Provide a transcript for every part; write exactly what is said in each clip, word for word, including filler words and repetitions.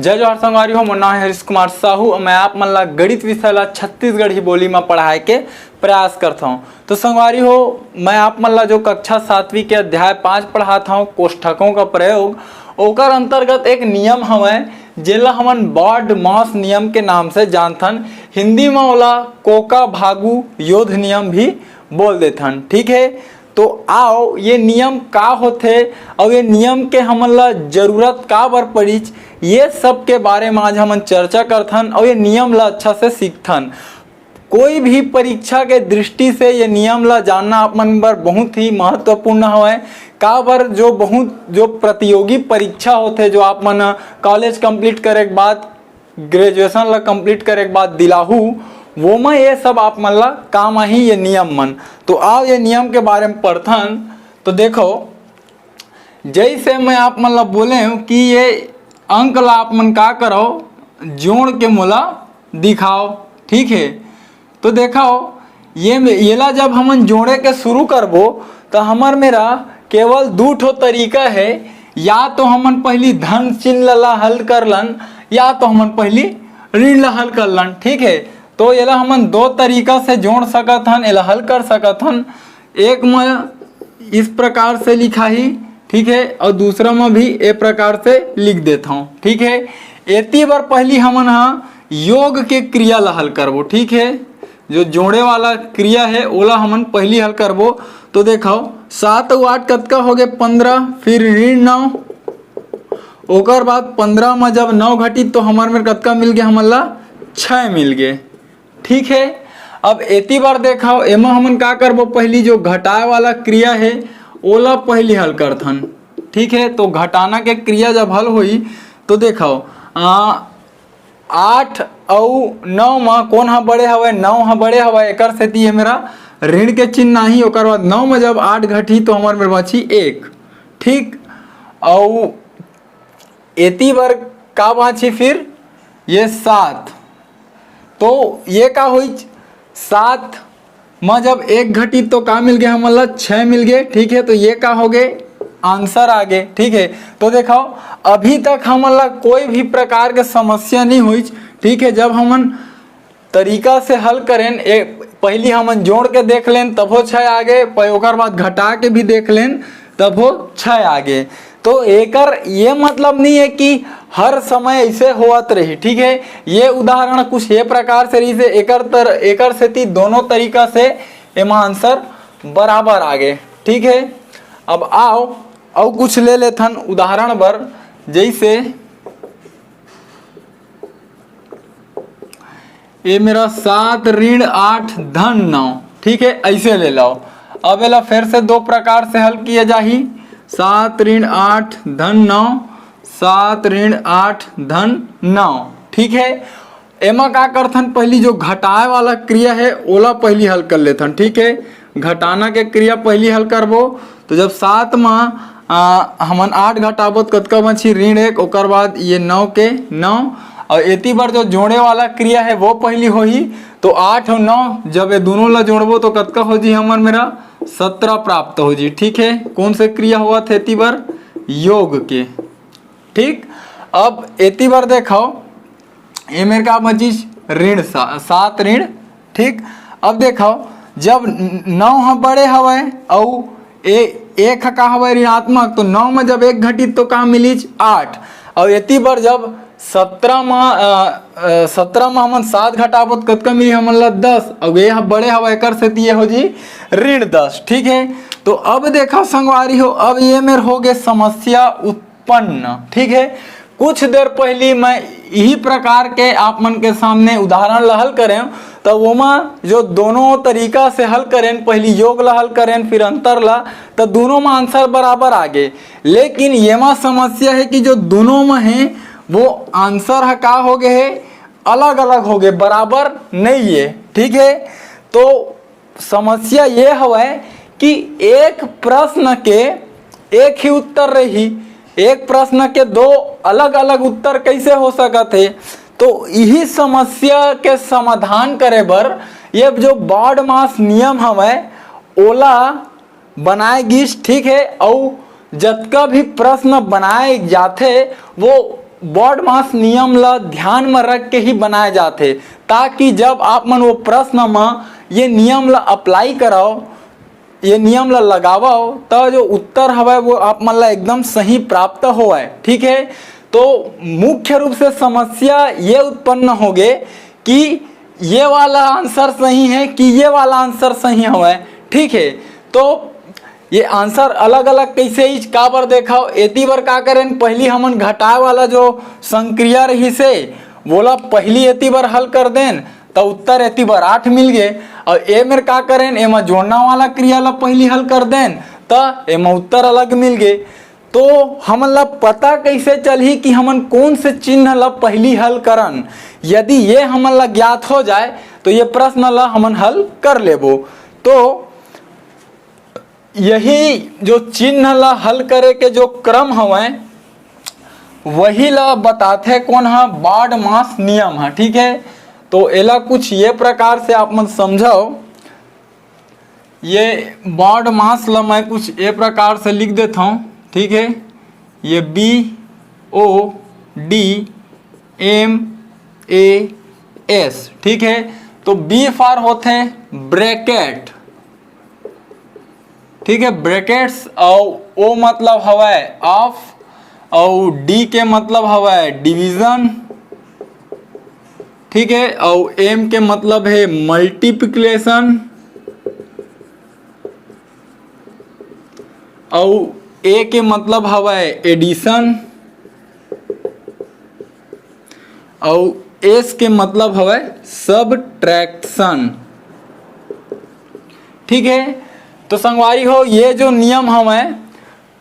जय जोहार संगवारी हो, मोर नाम है हरीश कुमार साहू। मैं आप मन ला गणित विषय ला छत्तीसगढ़ी बोली में पढ़ाए के प्रयास करता हूँ। तो संगवारी हो, मैं आप मन ला जो कक्षा सातवीं के अध्याय पाँच पढ़ात हूँ, कोष्ठकों का प्रयोग, ओकर अंतर्गत एक नियम हवय, जेला हमन बॉड मास नियम के नाम से जानथन। हिंदी में ओला कोका भागू योध नियम भी बोल देथन, ठीक है। तो आओ, ये नियम का होथे अउ ये नियम के हमन ला जरूरत का बर पड़िच, ये सब के बारे में आज हमन चर्चा करथन अउ ये नियम ला अच्छा से सीखथन। कोई भी परीक्षा के दृष्टि से ये नियम ला जानना आप मन बर बहुत ही महत्वपूर्ण हवय। काबर जो बहुत जो प्रतियोगी परीक्षा होथे, जो आप मन कॉलेज कंप्लीट करे के बाद, ग्रेजुएशन ला कंप्लीट करे के बाद दिलाहू, वो में ये सब आप मन ला काम आही, ये नियम मन। तो आओ, ये नियम के बारे में पढ़थन। तो देखो, जैसे मैं आप मन ला बोले हूँ कि ये अंक ला आप मन का करो, जोड़ के मोला दिखाओ, ठीक है। तो देखाओ, ये येला जब हमन जोड़े के शुरू करबो, तो हमर मेरा केवल दू ठो तरीका है, या तो हमन पहली धन चिन्ह ला हल कर लन, या तो हमन पहली ऋण ला हल कर लन, ठीक है। तो येला हमन दो तरीका से जोड़ सकत हन, येला हल कर सकत हन। एक में इस प्रकार से लिखा ही, ठीक है, और दूसरा में भी ए प्रकार से लिख देता हूँ, ठीक है। एती बर पहली हमन हा योग के क्रिया ला हल करबो, ठीक है। जो जोड़े वाला क्रिया है, ओला हमन पहली हल करबो। तो देखो, सात अउ आठ कतका हो गए? पंद्रह। फिर ऋण नौ, ओकर बाद पंद्रह में जब नौ घटी तो हमर में कतका मिल गए? हमन ला छः मिल गए, ठीक है। अब एती बार देखो, एमा हमन का करबो, पहली जो घटाए वाला क्रिया है, ओला पहली हल करथन, ठीक है। तो घटाना के क्रिया जब हल होई, तो देखो, आ, आठ अउ नौ म कोन ह बड़े हवय? नौ ह बड़े हवय, एकर सेती ये मेरा ऋण के चिन्ह आही। ओकर बाद नौ म जब आठ घटही तो हमर मेर बाँचही एक, ठीक। अउ एती बर का बाँचही फिर? ये सात। तो ये का होई? सात म जब एक घटी तो का मिल गए हमन ला? छः मिल गए, ठीक है। तो ये का हो गए? आंसर आ गए, ठीक है। तो देखो, अभी तक हमन ला कोई भी प्रकार के समस्या नहीं हुई, ठीक है। जब हमन तरीका से हल करेन, ए, पहली हमन जोड़ के देख लेन, तभो छः आ गए, प-, ओकर बाद घटा के भी देख लेन, तभो छः आ गए। तो एकर ये मतलब नहीं है कि हर समय ऐसे होत रही, ठीक है। ये उदाहरण कुछ ये प्रकार से रही से एकर तर, एकर सेती दोनों तरीका से एमा आंसर बराबर आ गए, ठीक है। अब आओ, अउ कुछ ले लेथन उदाहरण बर, जैसे ये मेरा सात ऋण आठ धन नौ, ठीक है, ऐसे ले लो। अब एला फिर से दो प्रकार से हल किया जाही, सात ऋण आठ धन नौ, सात ऋण आठ धन नौ, ठीक है। एमा का करथन, पहली जो घटाए वाला क्रिया है, ओला पहली हल कर लेथन, ठीक है। घटाना के क्रिया पहली हल करबो, तो जब सात म, आ, हमन आठ घटाबो, तो कतका बची? ऋण एक, ओकर बाद ये नौ के नौ, और एती बर जो जोड़े वाला क्रिया है, वो पहली होही। तो आठ और नौ, जब ये दोनों ला जोड़बो, तो कतका हो जी हमर मेरा? सत्रह प्राप्त हो जी, ठीक है। कौन से क्रिया होवत हे एती बर? योग के, ठीक। अब एती बर देखो, ये मेर का बचिस? ऋण सा-, सात ऋण, ठीक। अब देखो, जब न-, नौ ह बड़े हवय अउ ए-, एक ह का हवय? ऋणात्मक। तो नौ में जब एक घटित तो का मिलिच? आठ। अउ एती बर जब सत्रह म, अ, अ, सत्रह म हमन सात घटाबो त कतका मिली हमन ला? दस। अउ ये ह बड़े हवय, एकर सेती ये हो जी ऋण दस, ठीक है। तो अब देखो संगवारी हो, अब ये मेर हो गए समस्या उत्पन्न, ठीक है। कुछ देर पहली मैं यही प्रकार के आप मन के सामने उदाहरण ला हल करें, तो ओमा जो दोनों तरीका से हल करें, पहली योग ला हल करें, फिर अंतर ला, तो दोनों में आंसर बराबर आ गए। लेकिन येमा समस्या है कि जो दोनों में है, वो आंसर ह का हो गए है? अलग अलग हो गए, बराबर नहीं है, ठीक है। तो समस्या ये हवय कि एक प्रश्न के एक ही उत्तर रही, एक प्रश्न के दो अलग-अलग उत्तर कैसे हो सकत हे? तो यही समस्या के समाधान करे बर ये जो बॉडमास नियम हवय, ओला बनाए गिस, ठीक है। अउ जतका भी प्रश्न बनाए जाथे, वो बॉडमास नियम ला ध्यान म रख के ही बनाए जाथे, ताकि जब आप मन वो प्रश्न म ये नियम ला अप्लाई करव, ये नियम ला लगावव, त जो उत्तर हवय वो आप मन ला एकदम सही प्राप्त होवय। ठीक है, तो मुख्य रूप से समस्या ये उत्पन्न होगे कि ये वाला आंसर सही है कि ये वाला आंसर सही हवय। ठीक है, तो ये आंसर अलग अलग कैसे इच काबर देखव, एती बर का करेन, पहली हमन घटाए वाला जो संक्रिया रहिसे वोला पहली एती बर हल कर देन, त उत्तर एती बर आठ मिल गे। और ए मेर का करेन, एमा जोड़ना वाला क्रिया ला पहली हल कर देन, त एमा उत्तर अलग मिल गे। तो हमन ला पता कैसे चलही कि हमन कौन से चिन्ह ला पहली हल करन? यदि ये हमन ला ज्ञात हो जाए तो ये प्रश्न ला हमन हल कर लेबो। तो यही जो चिन्ह ला हल करे के जो क्रम हवय, वही ला बताथे कौन हा, बॉडमास नियम हा। ठीक है, तो एला कुछ ये प्रकार से आप मन समझव। ये बॉडमास ला मैं कुछ ए प्रकार से लिख देता हूँ। ठीक है, ये B O D M A S. ठीक है, तो बी फॉर होथे ब्रैकेट। ठीक है, ब्रैकेट्स, और ओ मतलब हवय ऑफ, और डी के मतलब हवय डिवीजन। ठीक है, और एम के मतलब है मल्टीप्लिकेशन, और ए के मतलब हवय एडिशन, और एस के मतलब हवय सब्ट्रैक्शन। ठीक है, तो संगवारी हो, ये जो नियम हवय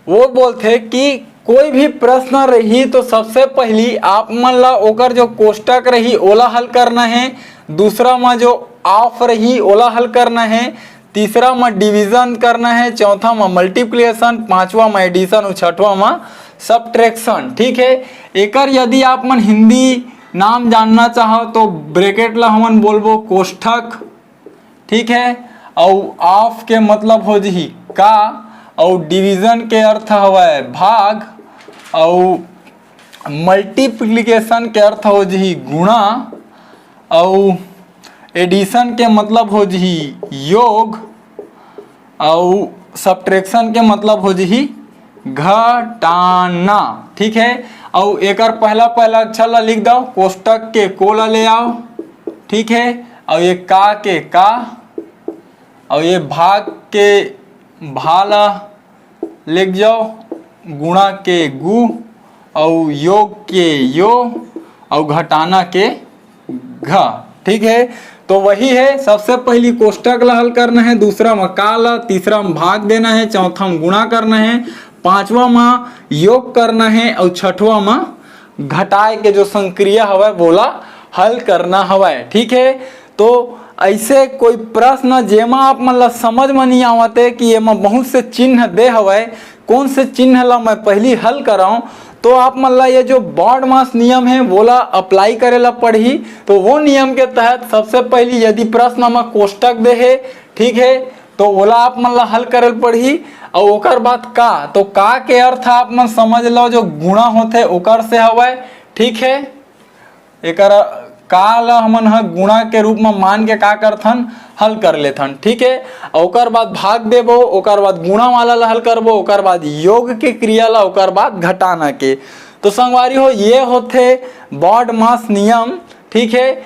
वो बोलथे कि कोई भी प्रश्न रही तो सबसे पहली आप मन ला ओकर जो कोष्टक रही ओला हल करना है, दूसरा म जो ऑफ रही ओला हल करना है, तीसरा म डिवीजन करना है, चौथा म मल्टीप्लिकेशन, पांचवा म एडिशन और छठवा म सब्ट्रैक्शन। ठीक है, एकर यदि आप मन हिंदी नाम जानना चाहो तो ब्रैकेट ला हमन बोलबो कोष्ठक। ठीक है, अउ ऑफ के मतलब हो जही का, अउ डिवीजन के अर्थ हवय भाग, अउ मल्टीप्लिकेशन के अर्थ हो जही गुणा, अउ एडिशन के मतलब हो जही योग, अउ सब्ट्रैक्शन के मतलब हो जही घटाना। ठीक है, अउ एकर पहला पहला अक्षर ला लिख दव, कोष्टक के को ला ले आव। ठीक है, अउ ये का के का, अउ ये भाग के भा ला लेग जाओ, गुणा के गु, अउ योग के यो, अउ घटाना के घ। ठीक है, तो वही है, सबसे पहली कोष्टक ला हल करना है, दूसरा म का ला, तीसरा म भाग देना है, चौथा म गुणा करना है, पांचवा म योग करना है, अउ छठवा म घटाए के जो संक्रिया हवय वोला हल करना हवय। ठीक है, तो ऐसे कोई प्रश्न जेमा आप मन ला समझ म नहीं आवत है कि एमा बहुत से चिन्ह दे हवय, कौन से चिन्ह ला मैं पहली हल कराऊं, तो आप मन ला ये जो बॉडमास नियम है वोला अप्लाई करे ला पड़ही। तो वो नियम के तहत सबसे पहली यदि प्रश्न म कोष्टक दे हे, ठीक है, तो ओला आप मन ला हल करे ला पड़ही। अउ ओकर बाद का, तो का के अर्थ आप मन समझ लो, जो गुणा होथे ओकर से हवय। ठीक है, एकर का ला हमन ह गुणा के रूप म मान के का करथन, हल कर लेथन। ठीक है, अउ ओकर बाद भाग देबो, ओकर बाद गुणा वाला ला हल करबो, ओकर बाद योग के क्रिया ला, ओकर बाद घटाना के। तो संगवारी हो, ये होथे बॉडमास नियम। ठीक है,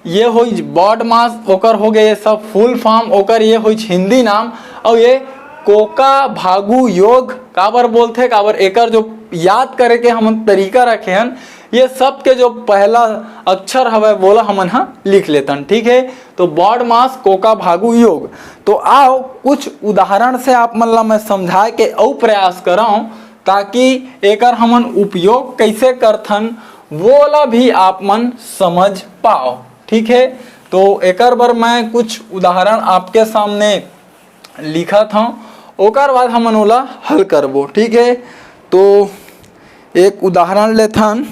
ये होइच बॉडमास, ओकर हो गए ये सब फुल फॉर्म, ओकर ये होइच हिंदी नाम। अउ ये कोका भागु योग काबर बोलथे, काबर एकर जो याद करे के हमन तरीका रखे हन, ये सब के जो पहला अक्षर हवय वोला हमन ह लिख लेथन। ठीक है, तो बॉडमास कोका भागु योग। तो आओ कुछ उदाहरण से आप मन ला मैं समझाए के अउ प्रयास करौं, ताकि एकर हमन उपयोग कैसे करथन वोला भी आप मन समझ पाओ। ठीक है, तो एकर बर मैं कुछ उदाहरण आपके सामने लिखत हौं, ओकर बाद हमन ओला हल करबो। ठीक है, तो एक उदाहरण लेथन।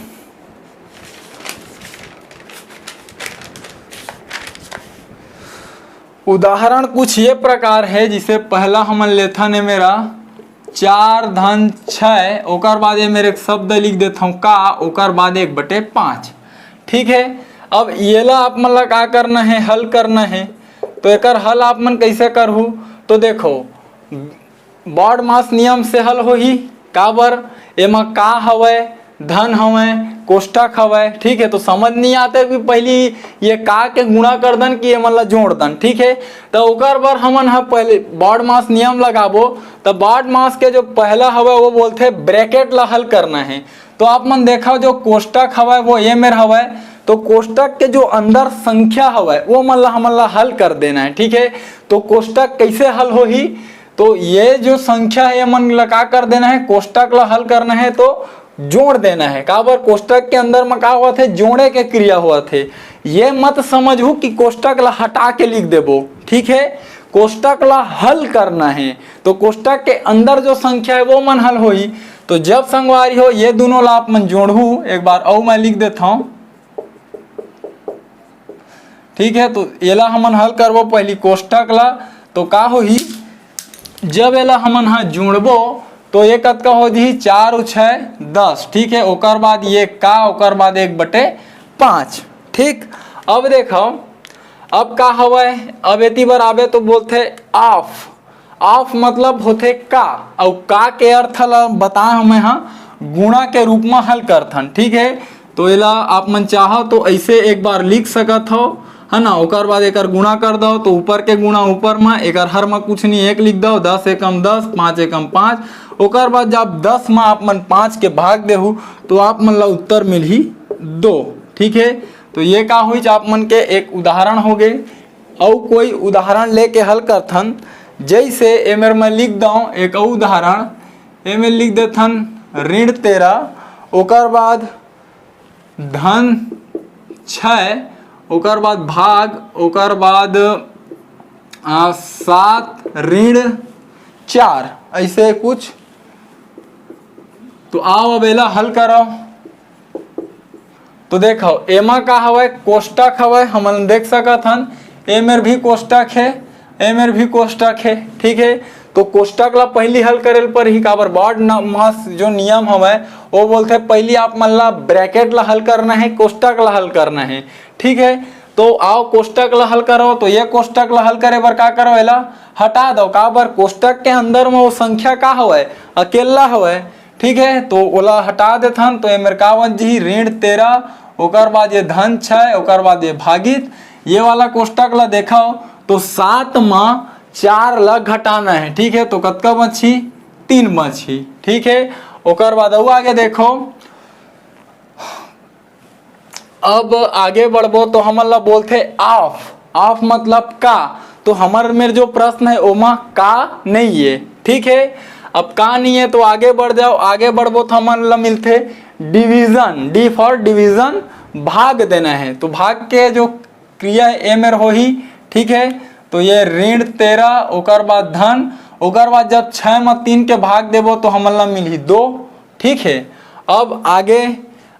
उदाहरण कुछ ये प्रकार है, जिसे पहला हमन लेथन ए मेरा चार धन छः, ओकर बाद ये मेर एक शब्द लिख देथव का, ओकर बाद एक बटे पाँच। ठीक है, अब येला आप मन ला का करना है, हल करना है। तो एकर हल आप मन कैसे करहू? तो देखो, बॉडमास नियम से हल होही। काबर? एमा का हवय, धन हवय, कोष्टक हवय, ठीक है। तो समझ नहीं आते कि पहली ये का के गुणा कर दन कि ये मन ला जोड़ दन, ठीक है। तो ओकर बर हमन ह पहले बॉडमास नियम लगाबो। तो बॉडमास के जो पहला हवय वो बोलथे ब्रैकेट ला हल करना है। तो आप मन देखा जो कोष्टक हवय वो ये मेर हवय, तो कोष्टक के जो अंदर संख्या हवय वो मन ला हमन ला हल कर देना है, ठीक है। तो कोष्टक कैसे हल होही? तो ये जो संख्या है, ये मन ला का कर देना है, कोष्टक ला हल करना है तो जोड़ देना है। काबर? कोष्टक के अंदर में का होवत है, जोड़े के क्रिया होवत है। ये मत समझू कि कोष्टक ला हटा के लिख देबो, ठीक है। कोष्टक ला हल करना है, तो कोष्टक के अंदर जो संख्या है वो मन हल होही। तो जब संगवारी हो ये दोनों ला आप मन जोड़हू, एक बार अउ मैं लिख देता हूँ, ठीक है। तो एला हमन हल करबो पहली कोष्टक ला। तो का होही, जब एला हमन ह जोड़बो तो ये कतका हो जही, चार अउ छः दस, ठीक है। ओकर बाद ये का, ओकर बाद एक बटे पाँच, ठीक। अब देखो, अब का हवय, अब एती बर आबे तो बोलथे ऑफ। ऑफ मतलब होथे का, अउ का के अर्थ ला बता हमें हा गुणा के रूप में हल करथन, ठीक है। तो एला आप मन चाहो तो ऐसे एक बार लिख सकत हो, है ना। ओकर बाद एकर गुणा कर दो, तो ऊपर के गुणा ऊपर में, एकर हर में कुछ नहीं, एक लिख दो, दस एकम दस, पाँच एकम पाँच। ओकर बाद जब दस में आप मन पाँच के भाग देहू तो आप मन ला उत्तर मिलही दो, ठीक है। तो ये का होइच, आप मन के एक उदाहरण हो गए। अउ कोई उदाहरण लेके हल करथन, जैसे एमेर मैं लिख दऊं एक अउ उदाहरण, एमेर लिख देथन ऋण तेरह, ओकर बाद धन छः, ओकर बाद भाग, ओकर बाद आ, सात ऋण चार, ऐसे कुछ। तो आओ अब एला हल करव। तो देखो, एमा का हवय, कोष्टक हवय, हमन देख सकत हन, ए मेर भी कोष्टक है, ए मेर भी कोष्टक है, ठीक है। तो कोष्टक ला पहली हल करे ल परही, काबर बॉड मास जो नियम हवय वो बोलथे पहली आप मन ला ब्रैकेट ला हल करना है, कोष्टक ला हल करना है, ठीक है। तो आओ कोष्टक ला हल करो, तो ये कोष्टक ला हल करे बर का करो, एला हटा दो। काबर? कोष्टक के अंदर में वो संख्या का हवय, अकेला हवय, ठीक है। तो ओला हटा देथन, तो एमेर का बन जही, ऋण तेरह, ओकर बाद ये धन छः, ओकर बाद ये भागित। ये वाला कोष्टक ला देखो, तो सात मा चार ला घटाना है, ठीक है। तो कतका बची? तीन बची, ठीक है। ओकर बाद अउ आगे देखो, अब आगे बढ़बो तो हमन ला बोलथे ऑफ। ऑफ मतलब का? तो हमर मेर जो प्रश्न है ओमा का नहीं है, ठीक है। अब का नहीं है तो आगे बढ़ जाओ, आगे बढ़बो तो हमन ला मिलथे डिवीजन, डी फॉर डिवीजन, भाग देना है। तो भाग के जो क्रिया है ए मेर होही, ठीक है। तो ये ऋण तेरह, ओकर बाद धन, ओकर बाद जब छः में तीन के भाग देबो तो हमन ला मिलही दो, ठीक है। अब आगे,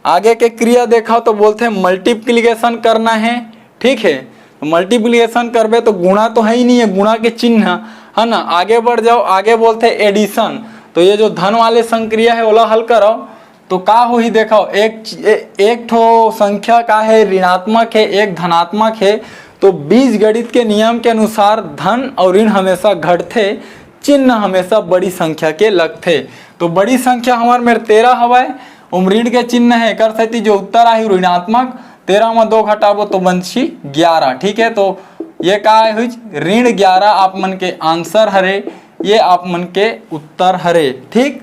आगे के क्रिया देखो तो बोलथे मल्टीप्लिकेशन करना है, ठीक है। तो मल्टीप्लिकेशन करबे तो गुणा तो है ही नहीं है, गुणा के चिन्ह, है ना। आगे बढ़ जाओ, आगे बोलथे एडिशन। तो ये जो धन वाले संक्रिया है ओला हल करो, तो का होही देखो, एक, ए-, एक ठो संख्या का है ऋणात्मक है, एक धनात्मक है। तो बीज गणित के नियम के अनुसार धन और ऋण हमेशा घटथे, चिन्ह हमेशा बड़ी संख्या के लगथे। तो बड़ी संख्या हमार मेर तेरह हवय, ओम ऋण के चिन्ह है, एकर सेती जो उत्तर आही ऋणात्मक, तेरह में दो घटाबो तो बनछी ग्यारह, ठीक है। तो ये का हुई, ऋण ग्यारह आप मन के आंसर हरे, ये आप मन के उत्तर हरे, ठीक।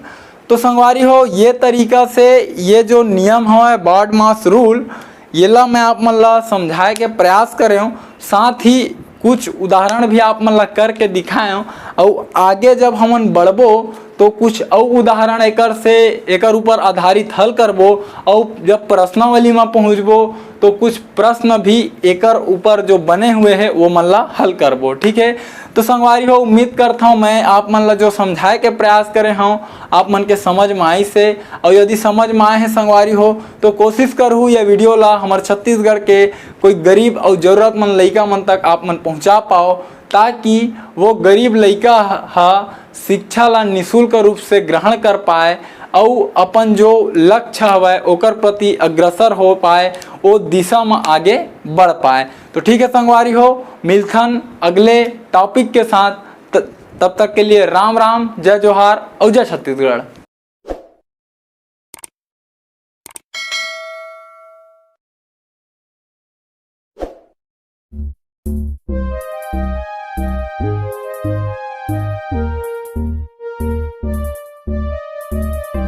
तो संगवारी हो, ये तरीका से ये जो नियम हवय बॉड मास रूल, येला मैं आप मन ला समझाए के प्रयास करे हूँ, साथ ही कुछ उदाहरण भी आप मन ला करके दिखाए हूँ। अउ आगे जब हमन बढ़बो तो कुछ अउ उदाहरण एकर से, एकर ऊपर आधारित हल करबो। अउ जब प्रश्नावली में पहुँचबो तो कुछ प्रश्न भी एकर ऊपर जो बने हुए हैं वो मन ला हल करबो, ठीक है। तो संगवारी हो, उम्मीद करता हूँ मैं आप मन ला जो समझाए के प्रयास करे हूँ आप मन के समझ में आई से। और यदि समझ में आए हैं संगवारी हो तो कोशिश करहू ये वीडियो ला हमारे छत्तीसगढ़ के कोई गरीब और जरूरतमंद लइका मन तक आप मन पहुँचा पाओ। ताकि वो गरीब लइका ह शिक्षा ला निशुल्क रूप से ग्रहण कर पाए अउ अपन जो लक्ष्य हवय ओकर प्रति अग्रसर हो पाए, ओ दिशा म आगे बढ़ पाए। तो ठीक है संगवारी हो, मिलथन अगले टॉपिक के साथ। त-, तब तक के लिए राम राम, जय जोहार अउ जय छत्तीसगढ़।